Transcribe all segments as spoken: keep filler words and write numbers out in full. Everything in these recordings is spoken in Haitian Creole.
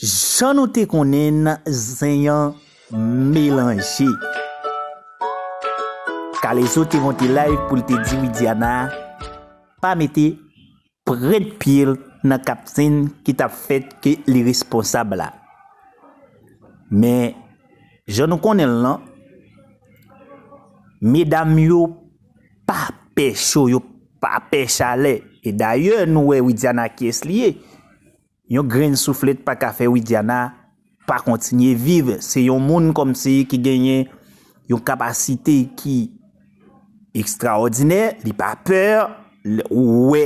Jan nou te konnen n, zen an melanje. Kalezo te monte live pou l te di Widiana pa mete prent pye l nan kapsin ki t ap fèt ke li responsab la. Men, jan nou konnen l lan, medam yo pa pè cho, yo pa pè chalè. E dayè, nou wè Widiana kiyès li ye. Yon grenn souflèt pa ka fè Widiana pa kontinye viv. Se yon moun kòmsi ki genyen yon kapasite ki ekstraòdinè, li pa pè, l-, ou wè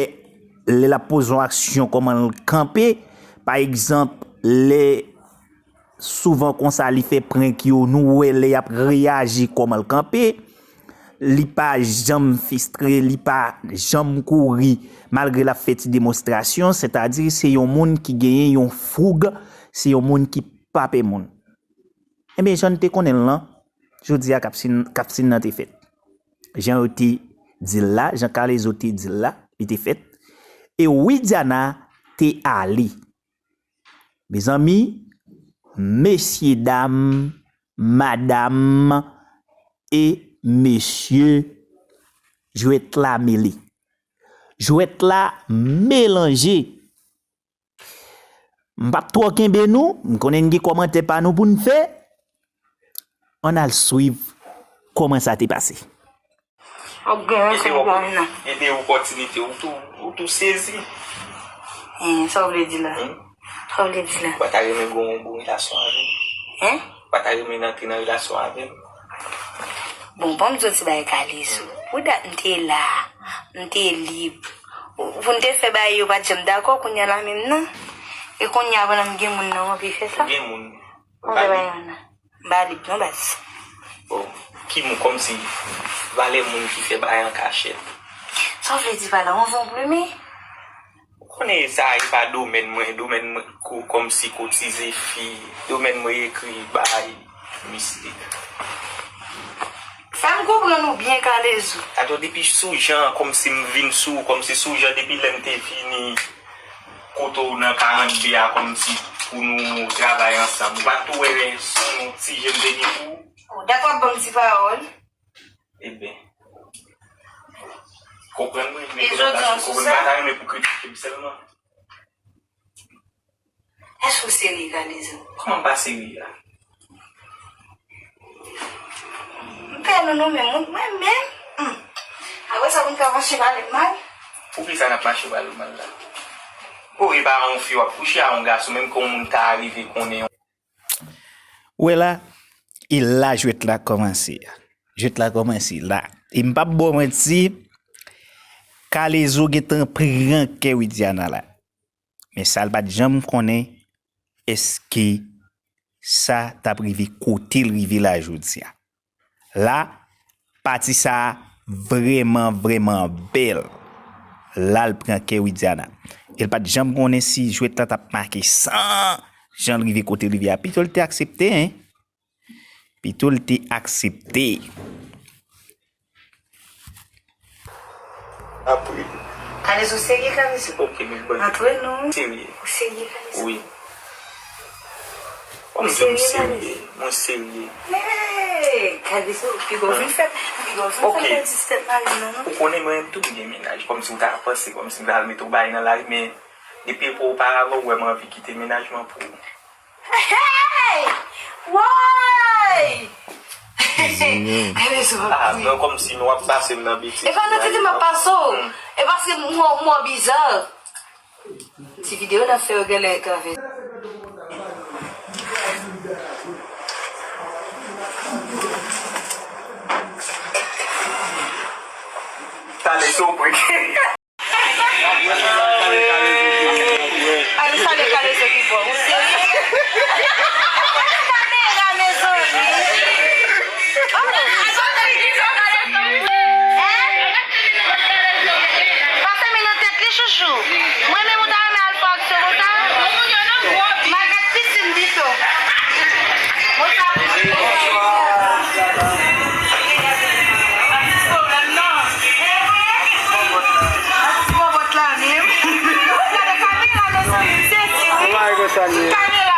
lè l ap poze yon aksyon kòman l kanpe. Pa egzanp, lè souvan konsa li fè prank yo, nou wè lè y ap reyaji kòman l kanpe. Li pa janm fistre, li pa janm kouri, malgre l ap fè ti demonstrasyon, sètadi se yon moun ki genyen yon foug, se yon moun ki pa pè moun. Ebyen, jan n te konnen l lan, jodi a kapsin, kapsin nan te fèt. Jan yo te di l la, jan Kalezo te di l la, li te fèt. E Widiana te ale. Mezanmi, mesyedam, madam e mesye, jwèt la mele. Jwèt la melanje. M p ap twò kenbe nou, m konnen n gen kòmantè pa nou pou n fè. Ann al swiv kòman sa te pase. Ap gen yon sèl gaz nan. Gen de opòtinite, ou tou, ou tou sezi. Hein, sa w vle di la? Hmm? Sa w vle di la? Ou pa ta renmen gen yon bon relasyon avè m? Hein? Ou pa ta renmen antre nan relasyon avè m? Bon, ban m di w ti bagay, Kalezo. Pou dat m te la, m te lib. Pou n te fè bagay yo pa t janm dakò, kounye a la menm non. E kounye a pandan m gen moun nan, m anpe fè sa? Ou gen moun? Ou pa lib? M pa lib non, baz. Bon, ki moun, kòmsi valè moun ki fè bagay an kachèt? Sa w vle di pa la, on fon plumen? Ou konnen sa e pa domèn mwen, domèn mwen ko-, kòmsi kotize fi, domèn mwen ekri bay mistik. Fè m konprann ou byen, Kalezo. Atò, depi sou jan, kòmsi m vin sou, kòmsi sou jan, depi lè m te vini kote w nan karannde a, kòmsi pou nou travay ansanm. Ou pa tou wè son ti je m te gen pou ou? Ou dakò ap ban m ti pawòl? Ebyen, konprann mwen, men konprann pa ta renmen pou kritike m sèlman. Èske w serye, Kalezo? Kòman m pa serye a? M pè nou, nou menm, mwen, mwen menm. Hmm. Apre sa, pou n ka mache pale m mal? Poukisa n ap mache pale w mal la? O, e pa yon fi w ap kouche a yon gason, menm ke yon moun ta rive konnen yon Ou wè la, e la jwèt la kòmanse a. Jwèt la kòmanse la. E m p ap ba w manti, Kalezo gentan pran kè Widiana la. Men sa l pa t janm konnen, èske sa t ap rive kote l rive la jodi a. La, pati sa a vrèman, vrèman bèl. La, l pran kè Widiana. E l pa t janm konnen si jwèt la t ap make san jan l rive kote l rive a. Pito l te aksepte, en. Pito l te aksepte. Apre. Kalezo serye, Kalezo. Ok, men bon. Antre nou. Serye. Ou serye, Kalezo? Wi. Ou serye, Kalezo? Mwen serye. Mwen serye. Hey, Kalezo, piga w vin fè, piga w vin fè pèdi tèt mari m nan, non? Ou konnen mwen menm tou m gen mennaj. Kòmsi w ta panse, kòmsi m ta al mete w bay nan lari, men depi oparavan, ou wè m anvi kite mennaj mwen pou ou. Hey! Woy! Kalezo ap kriye. Ah, non, kòmsi nou ap pase m nan betiz. E pa nan tete m ap pase w. Hmm. E paske m, m, m biza. Ti videyo n ap fè yo genlè travèse. Kalezo prank. Al salye Kalezo ki bò. Ou serye? Kamera, mezanmi. Oh. Hein? Pase men nan tèt li, chouchou. Mwen menm, ou ta renmen al fè aksyon konsa? M al met pisin pito. Mwen sa. Atis pwoblèm nan. Atis pwopot la menm. Gade kamera, mezanmi, m sezi, wi. Kamera.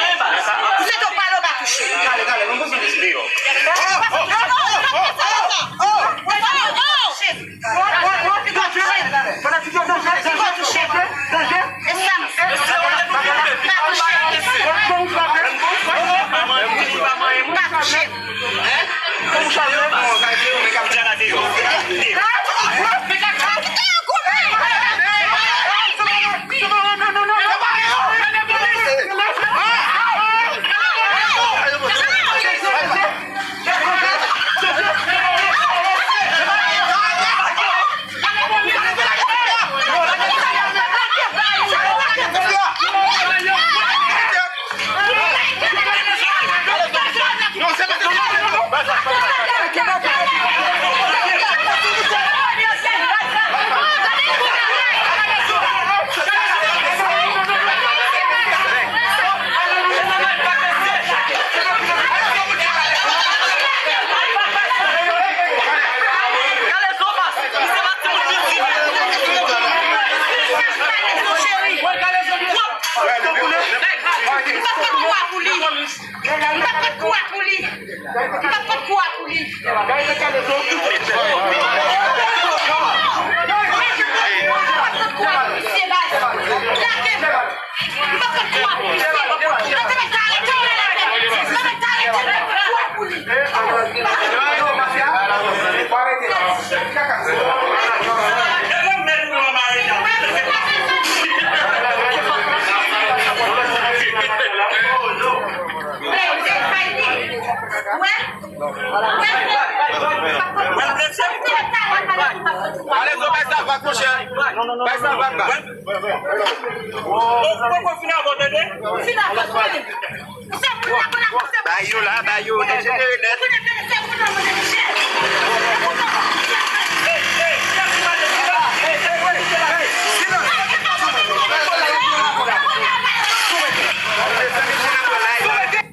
Ou se te pale, ou pa touche. Gade, gade, nou bezwen li deyò. Pa touche. M pa pran kou a pou li. M pa pran kou a pou li. M pa pran kou a pou li. M pa pran kou a pou li. Ale, zo, bay sa vag, monchè. Bay sa vag la. Ou poko fin avè w, tande? Fin avè w, tande. Bay yo la, bay yo, dejenere nèt.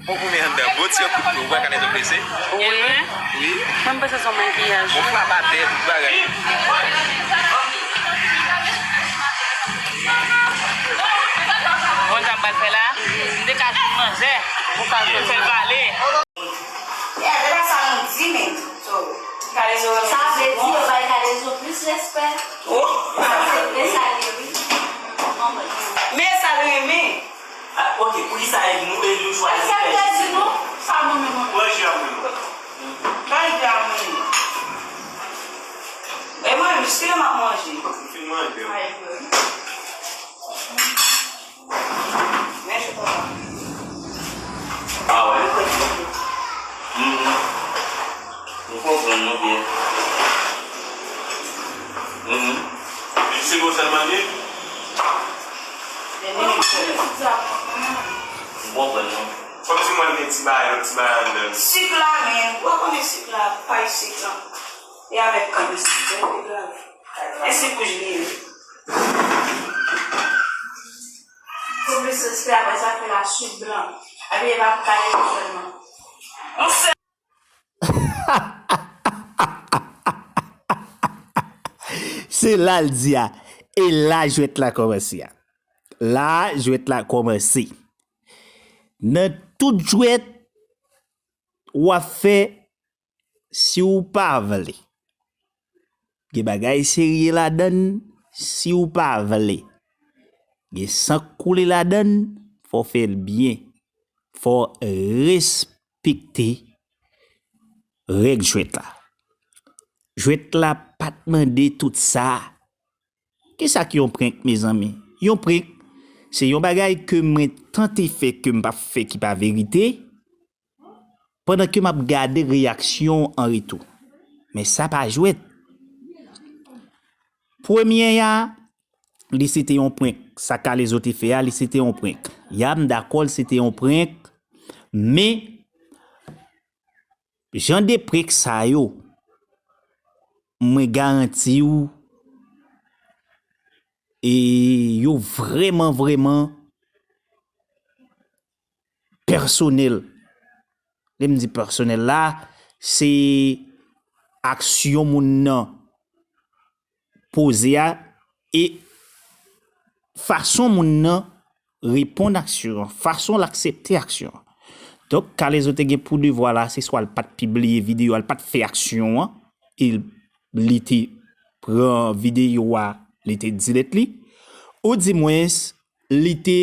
Bon, koumen anndan. Bon, ti kout pye, ou wè kalezo blese? Wi. Mwen, m panse se yon makiyaj. Bon, frap atè, tout bagay. Bon, sa m pral fè la, m te ka jwenn manzè, ou ka jwenn fè l pale. Yeah, se pa sa nou di, men. So, kalezo sa vle di yo bay kalezo plis respè. Oh. Se vre sa l ye, wi. Men sa l renmen. Ah, ok, poukisa e nou, e nou chwazi fè jis nou? Sa nou menm. Manje a mwen. Manje a mwen. E mwen, jis m ap manje. M fin manje. Ay, mwen. Mèsi, papa. Ah, wè, nou fè. Mhm. Nou konprann nou byen. Mhm. Li se nou sèlman li? M konprann nou. Kòmsi mwen gen ti bagay, yon ti bagay anndan l. Sik la, men, ou pa konnen sik la, pay sik la. E avèk kann isi, se pa grav. E sik wouj li ye. Pou plis respè, apre sa, fè la sik blan. Epi e pa pou kale sèlman. On sèl Se la l di a. E la jwèt la kòmanse a. La jwèt la kòmanse. Nan tout jwèt w ap fè, si w pa vle gen bagay serye ladan l, si w pa vle gen san k koule ladan l, fò w fè l byen. Fò w respekte règ jwèt la. Jwèt la pa t mande tout sa. Kisa k yon prank, mezanmi? Yon prank, se yon bagay ke mwen tante fè ke m p ap fè ki pa verite, pandan ke m ap gade reyaksyon w an retou. Men sa pa jwèt. Premye a, li se te yon prank. Sa Kalezo te fè a, li se te yon prank. Ya, m dakò, l se te yon prank. Men, jan de prank sa yo, mwen garanti w, e yo vrèman, vrèman pèsonèl. Lè m di pèsonèl la, se aksyon moun nan poze a e fason moun nan reponn aksyon an, fason l aksepte aksyon an. Donk, Kalezo te gen pou devwa la, se swa l pa t pibliye videyo a, l pa t fè aksyon an, e li te pran videyo a, li te delete li, oudimwens, li te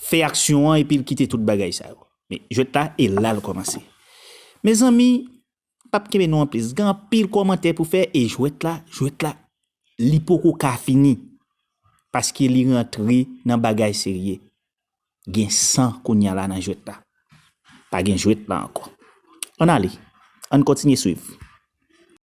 fè aksyon an epi l kite tout bagay sa yo. Men, jwèt la, e la l kòmanse. Mezanmi, m p ap kenbe nou anplis. Gen anpil kòmantè pou fè e jwèt la, jwèt la, li poko ka fini. Paske li rantre nan bagay serye. Gen san kounye a la nan jwèt la. Pa gen jwèt la ankò. Ann ale. Ann kontinye swiv.